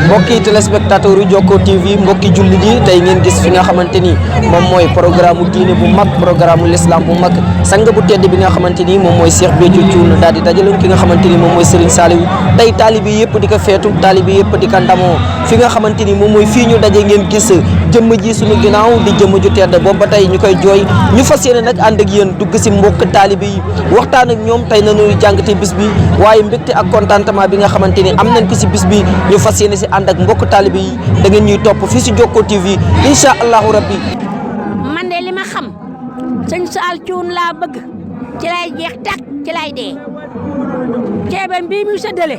mbokki téléspectateur yu Jokko TV mbokki jullit yi tey ngeen gis fi nga xamante ni moom mooy programme diine bu mag programme l'islam bu mag sang bu tedd bi nga xamante ni moom mooy Cheikh Béthio Thioune daal di dajaloon ki nga xamante ni moom mooy Serigne Saliou tey taalibe yëpp di ko feetu taalibe yëpp di ko ndamoo fi nga xamante ni moom mooy fii ñu daje ngeen gis jëmm ji suñu ginnaaw di jëmm ju tedd boobu ba tey ñu koy jooy ñu fas yéene nag ànd ak yéen dugg si mbokk taalibe yi waxtaan ak ñoom tey nañuy jàngate bis bi waaye mbégte ak contentement bi nga xamante ni am nañ ko si bis bi ñu fas yéene si ànd ak mbokk taalibe yi da ngeen ñuy topp fii si Jokko TV incha allahu rabbi. man de li ma xam sëñ Saliou Thioune laa bëgg ci lay jeex tàkk ci lay dee ceebam bii muy séddale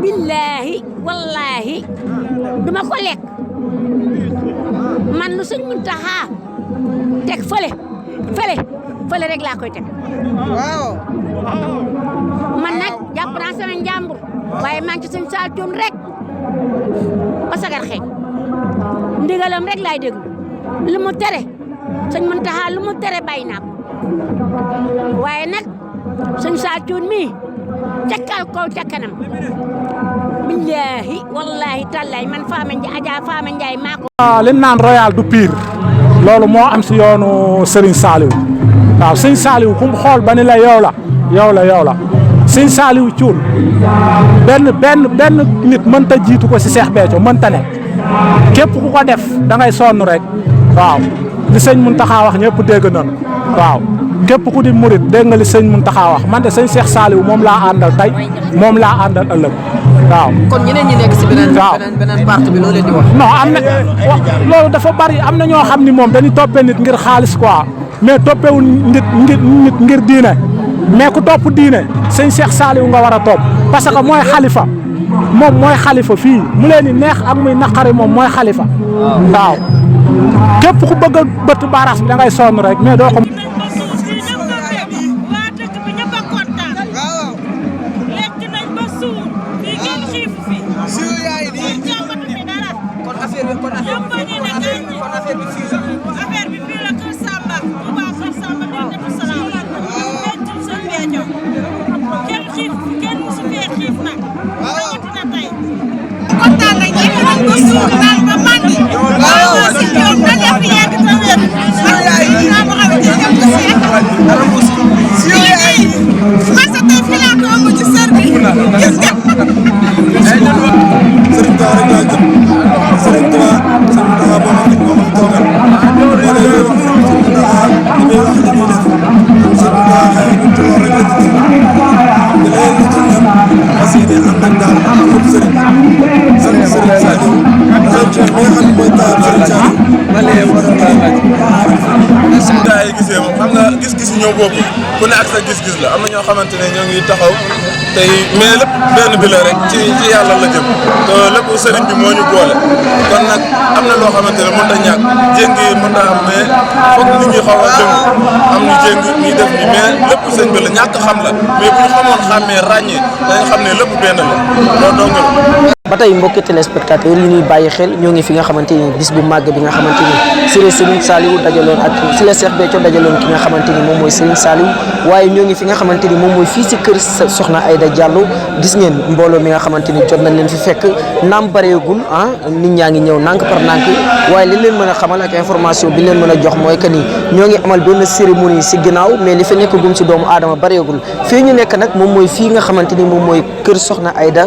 billaahi wallaahi duma ko lekk man lu sëñ Muntaxa teg fële rek laa koy teg waaw man nag jàpp naa sama njàmbur waaye maa ngi ci sëñ Saliou Thioune rek ba sagar xeeñ ndigalam rek laay déglu lu mu tere sëñ Muntaxa lu mu tere bàyyi naa ko waaye nag sëñ Saliou Thioune mii cakkal kaw ca kanam billaahi wallaahi tallaahi man Fama Ndiaye maa ko. li ñu naan royal du pire loolu moo am si yoonu Serigne Saliou waaw sëñ Saliou ku mu xool ba ni la yow la sëñ Saliou Thioune benn nit mënta jiitu ko si Cheikh Béthio mënta ne képp ku ko def da ngay sonn rek waaw li sëñ Mountakha wax ñëpp dégg nañu waaw képp ku di murit dégg nga li sëñ Mountakha wax man de sëñ Cheikh Saliou moom laa àndal tey moom laa àndal ëllëg waaw. kon ñeneen ñi nekk si beneen parti bi loo leen di wax. non am na loolu dafa bari am na ñoo xam ni moom dañuy toppee nit ngir xaalis quoi mais toppewul nit ngir diine mais ku topp diine sëñ Cheikh Saliou nga war a topp parce que mooy xalifa moom mooy xalifa fii mu leen di neex ak muy naqari moom mooy xalifa waaw képp ku bëgg a bëtt baaraas bi da ngay sonn rek mais doo ko. gis-gis ñoo bokk ku ne ak sa gis-gis la am na ñoo xamante ne ñoo ngi taxaw tey mais lépp benn bi la rek ci yàlla la jëm te lépp sëriñ bi moo ñu boole kon nag am na loo xamante ne mën ta ñàkk jéng yi mën ta am mais foog nit ñi xaw a dëng am ñu jéng ñuy def ni mais lépp sëñ bi la ñàkk xam la mais bu ñu xamoon xàmmee ràññee dañ xam ne lépp benn la loolu dong la. ba tey mbokki téléspectateurs yi ñuy bàyyi xel ñoo ngi fi nga xamante ni bis bu màgg bi nga xamante ni si la Serigne Saliou dajaloon ak si la Cheikh Béthio dajaloon ki nga xamante ni moom mooy Serigne Saliou waaye ñoo ngi fi nga xamante ni moom mooy fii si kër Soxna Aïda Diallo gis ngeen mbooloo mi nga xamante ni jot nañ leen fi fekk naam bareegul nit ñaa ngi ñëw nànk par nànk waaye li leen mën a xamal ak information bi leen mën a jox mooy que ni ñoo ngi amal benn cérémonie si ginnaaw mais li fi nekk gum si doomu aadama bareegul fii ñu nekk nag moom mooy fii nga xamante ni moom mooy kër Soxna Aïda